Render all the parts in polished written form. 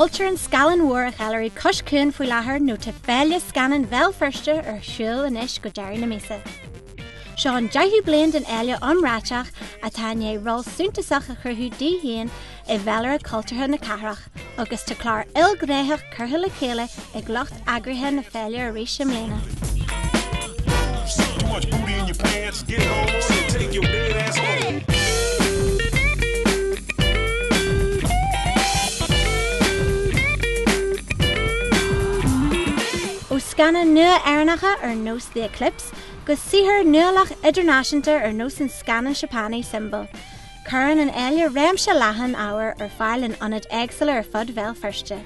Cultúrlann Scáileán Mhór an Ghailearaí cois cuain faoi láthair nó tá Féile Scannán Bhéal Feirste ar siúl anois go deireadh na míosa. Seo an deichiú bliain den fhéile iomráiteach atá i ndiaidh ról suntasach a chruthú di féin i bhféilire cultúrtha na cathrach agus tá clár ilghnéitheach curtha le chéile ag lucht eagraithe na féile arís i mbliana. Ó scannáin nua Éireannacha ar nós The Eclipse go saothar nuálach idirnáisiúnta ar nós an scannáin Seapánaigh Symbol, Cuireann an fhéile réimse leathan ábhair ar fáil in ionaid éagsúla ar fud Bhéal Feirste.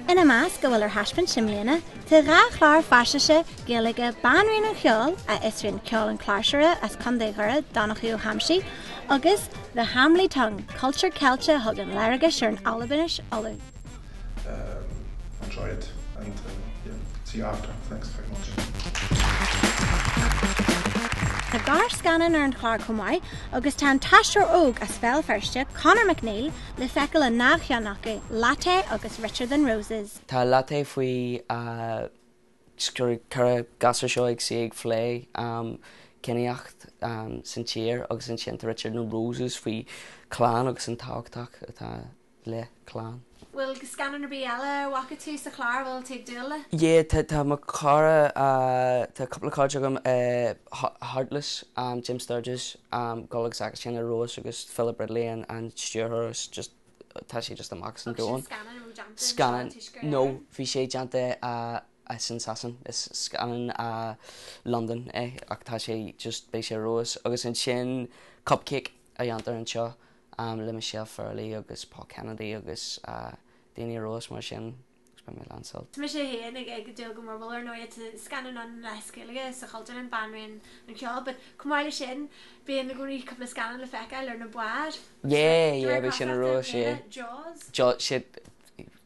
Ina measc a bhfuil ar thaispeáint i mbliana tá 2 chlár faisnéise Gaeilge Banríon an Cheoil, a fhiosraíonn ceol an chláirseora as Contae Dhoire, Donnchadh Ó hAimsí, agus The Hamley Tongue, Cultúr Ceilte a thugann léargas ar an Albainis Uladh. Enjoy it and yeah, see you after. Thanks very much. Tá gearrscannán ar an chlár chomh maith agus tá an t-aisteoir óg as Béal Feirste, Conor McNeill, le feiceáil i ndá cheann acu, Latte agus Richer Than Roses. Tá Latte faoi 14 gasúr seo ag suí ag plé ciníocht san tír agus ansin tá Richer Than Roses faoi clann agus an tábhachtach atá le clann. Bhfuil scannán ar bith eile a bhfaca tú sa chlár a bhfuil tú ag dúil le? Yeah, tá, tá mo chara, tá cúpla cairde agam, Heartless, Jim Sturgess, dul agus agus sin ar fheabhas agus Philip Ridley an, an stiúrthóir is just, tá sé just amach as an Agus sin domhan. scannán a raibh déanta anseo Scannán, i dTuaisceart no, Éireann? bhí sé déanta as in Sasain, is scannán Londain é ach tá sé just, beidh sé ar fheabhas agus ansin Cupcake a dhéantar anseo le Michelle Fairley agus Paul Kennedy agus daoine ar fheabhas mar sin agus beidh mé lán sult. Tá mise féin ag dúil go mór, bhuel ar ndóigh tá scannán ann as Gaeilge sa Chultúrlann, Banríon an Cheoil, but chomh maith leis sin bíonn i gcónaí cúpla scannán le feiceáil ar na báid. Yeah, yeah, beidh sin ar fheabhas, yeah. Jaws. Jaws, shit,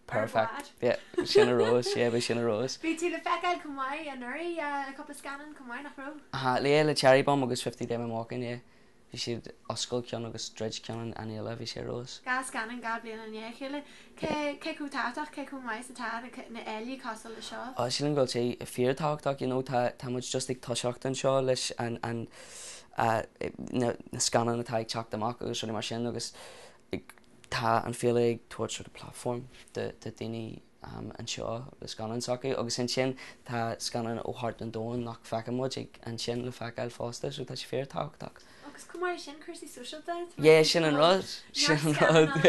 perfect, yeah, sin ar fheabhas, yeah, beidh sin ar fheabhas. Bhí tú le feiceáil chomh maith anuraidh, cúpla scannán chomh maith, nach raibh? Aha, yeah, le Cherry Bomb agus Fifty Day Walking, yeah. Bhí siad oscail ceann agus druid ceann an fhéile, bhí sé ar fheabhas. 2 scannán 2 bliain i ndiaidh a chéile. Cé cé chomh tábhachtach, cé chomh maith is atá na na fhéilí cosúil le seo? Oh sílim go bhfuil sé fíor-tábhachtach, you know, tá tá muid just ag toiseacht anseo leis an an na na scannáin atá ag teacht amach agus rudaí mar sin agus tá an féile ag tabhairt sort of platform do do daoine anseo le scannáin s'acu agus ansin tá scannáin ó thart an domhan nach bhfeiceann muid ag ansin le feiceáil fosta so tá sé fíor tábhachtach. Agus chomh maith sin cúrsaí sóisialta Yeah sin an rud, sin an rud.